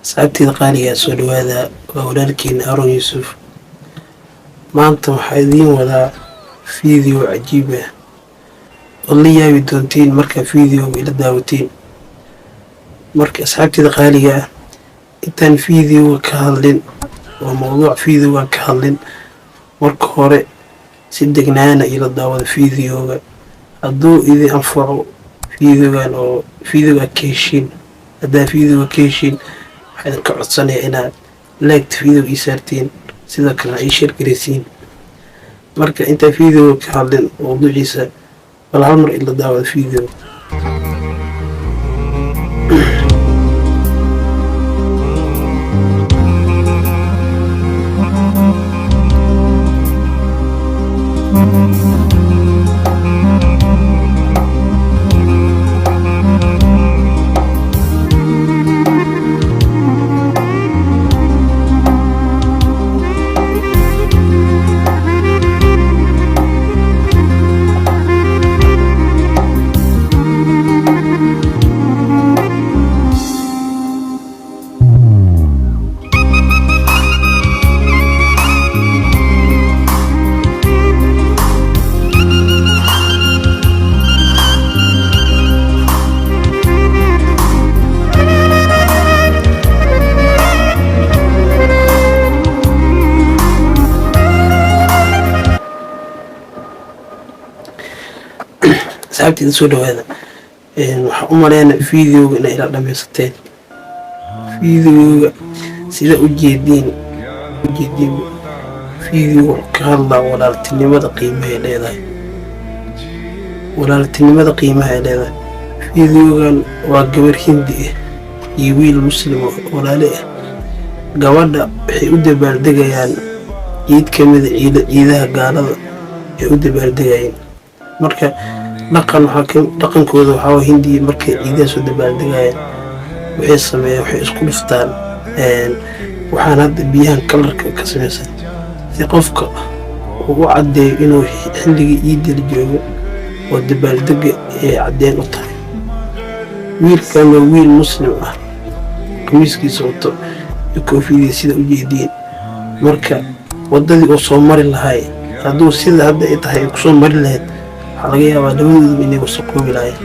Asxaabteyda qaaliga, soo dhawaada. Waa walaalkiin Aaron Yuusuf. Maanta waxaa idiin wadaa video cajiib ah ood la yaabi doontiin markaa videoga ila daawatiin. Marka asxaabteyda qaaliga ah, intaan videoga ka hadlin oo mowduuc videogan ka hadlin, marka hore si degnaana ila daawada videoga. Hadduu idin anfaco videogan oo videoga ka heshiin, haddaa videoga ka heshiin, waxaa idinka codsanaya inaad like-ta videoga ii saartiin, sidoo kalena ii share garaysiin. Marka intaan videoga ka hadlin mowduuciisa, bal hal mar ila daawada videoga. Asxaabteyda, soo dhawaada. Waxaan u maleynaa videoga inay ila dhammaysateen. Videoga sida ujeediin, videoga wuxuu ka hadlaa walaaltinimada qiimaha ay leedahay. Walaaltinimada qiimaha ay leedahay. Videogan waa gabar Hindi ah iyo wiil Muslim oo walaale ah. Gabadha waxay u dabaaldegayaan ciid ka mida ciidaha gaalada ay u dabaaldegayeen. Marka dhaqan waxaa dhaqankooda waxaa Hindiya, markay ciidaha soo dabaaldegayaan, waxay sameeyaan, waxay isku dhuftaan waxaan hadda biyahan color-ka ka samaysan, si qofka uu u caddeeyo inuu xilligii ciidda la joogo oo dabaaldega ay caddeen u tahay. Wiilkan waa wiil Muslim ah, khamiiskiisa wato iyo koofiyadii, sida u jeediin. Marka waddadii uu soo mari lahay, hadduu sida hadda ay tahay ay kusoo mari lahayd, waxaa laga yaabaa labadooduba inay wasaqoobi lahayn.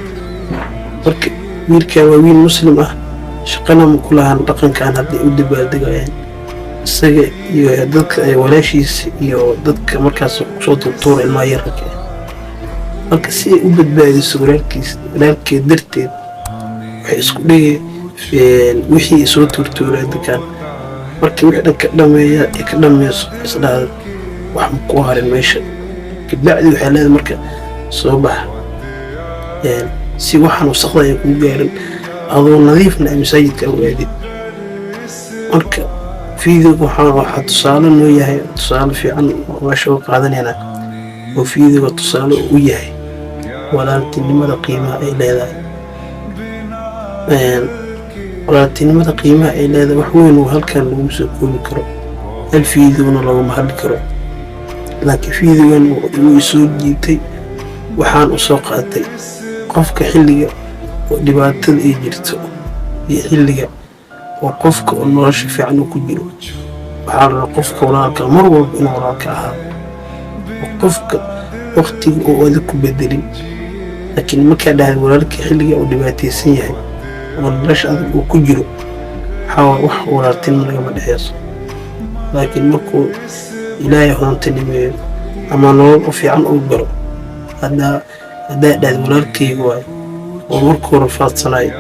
Marka wiilkan waa wiil Muslim ah, shaqana ma ku lahan dhaqankan hadday u dabaaldegayaan isaga iyo dadka walaashiisa iyo dadka markaas kusoo tuurtuura ilmaha yararka ah. Marka si ay u badbaadiso walaalkiis, walaalkeed darteed, waxay isku dhigay wixii soo tuurtuureen dadkan. Markii wixii dhan ka dhameeya ay ka dhameeyso, isdhahda wax ma ku harin meesha, kabacdi waxay leedahay: "Marka soo bax, si waxaan wasaqda ay kuu gaarin, adoo nadiifna ay masaajidka u aadid." Marka videoga waxaa tusaale noo yahay, tusaale fiican oo meesha uga qaadanaynaa oo videoga tusaale u yahay walaaltinimada qiimaha ay leedahay. Walaaltinimada qiimaha ay leedahay wax weyn oo halkan lagu soo koobi karo, hal videona loogama hadli karo, laakiin videogan wuu isoo jiitay. Waxaan u soo qaatay qofka xilliga oo dhibaatada ay jirto iyo xilliga oo qofka oo nolosha fiican uu ku jiro, waxaa la rabaa qofka walaalka mar walba inuu walaalka ahaado oo qofka waqtiga uu adig ku bedelin. Laakiin markaa dhahday walaalka xilliga uu dhibaataysan yahay oo nolosha adag uu ku jiro, waxaa wax walaaltinimo lagama dhexeyso. Laakiin markuu Ilaahay hodantinimeeyo ama nolol u fiican uu galo, haddaa dhahday walaalkayga waayo, oo markuu rafaadsanayo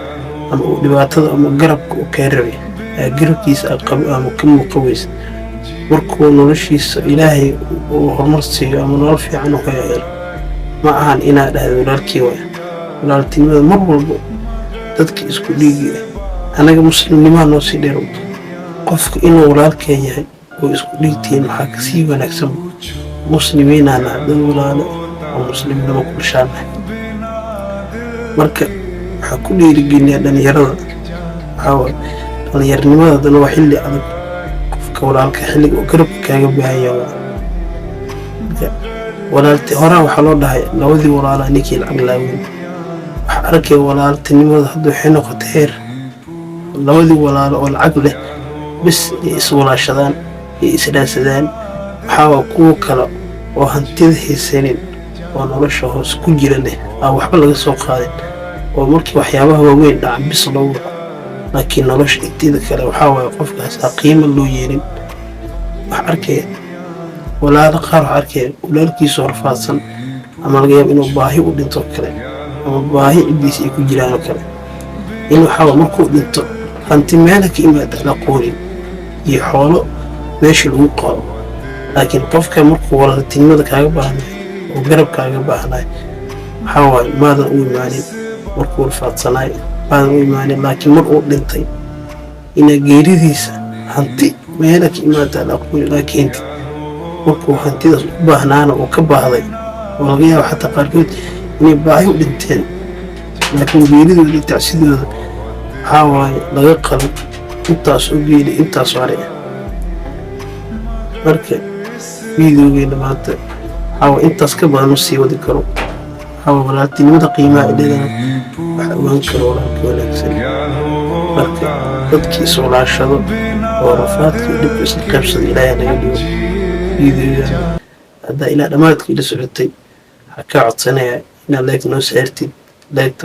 ama uu dhibaatada ama garabka uu kaa rabay aa garabkiisa ama ka muuqa weysa, markuu noloshiisa Ilaahay uu horumar siiyo ama nolol fiican uu helo, ma ahan inaad dhahda walaalkii waayo. Walaaltinimada mar walba dadka isku dhiigi ah, anaga Muslimnimaha noo sii dheer, qofka inuu walaalkee yahay oo isku dhiigtihiin maxaa kasii wanaagsan? Muslimiinaana dad walaale oo muslimnimo ku dhashaanahay. Marka waxaa ku dhiirigeliyaa dhalinyarada, waxaa waaye dhalinyaranimada haddana waa xilli adag. Qofka walaalka xilliga uu garabka kaaga baahan yahay waa. Marka walaalti horaa waxaa loo dhahay labadii walaalaa ninkii lacag laaweyn. Waxa arkay walaaltinimada hadda waxay noqotay heer Labadii walaalo oo lacag leh bis ay iswalaashadaan, ay isdhaansadaan. Waxaa waa kuwo kale oo hantida haysanin oo nolosha hoos ku jira leh aan waxba laga soo qaadin, oo markii waxyaabaha waaweyn dhaca bis loo waco, laakiin nolosha inteeda kale waxaa waaye qofkaas ha qiimo loo yeelin. Wax arkaya walaalo qaar, wax arkaya walaalkiisu horfaadsan, ama laga yaabo inuu baahi u dhinto kale, ama baahi ciddiisa ay ku jiraan oo kale, in waxaa markuu dhinto hanti meela ka imaada la qoorin iyo xoolo meesha lagu qaado. Laakiin qofka markuu walaaltinimada kaaga baahnay oo garab kaaga baahnay, waxaa waaye maadan u imaanin. Markuu warfaadsanaay maadan u imaanin, laakiin mar uu dhintay inaa geeridiisa hanti meela ka imaada la aqooni laa keentid. Markuu hantidaas u baahnaana uu ka baahday, oo laga yaabo xataa qaarkood inay baahi u dhinteen, laakiin geeridooda iyo tacsidooda waxaa waaye laga qalin intaas u geeli intaas hore. Marka videogeena maanta waxaa waaye intaas, ka badan ma sii wadi karo. Waxaa waaye walaaltinimada qiimaha ay leedahay waxa ogaan karo walaalka wanaagsan. Marka dadkii iswalaashado oo rafaadka iyo dhibka isla qaybsada Ilaahay naga dhigo. Videogan haddaa ilaa dhammaadka ila socotay, waxaa kaa codsanayaa inaad like noo saartid, like.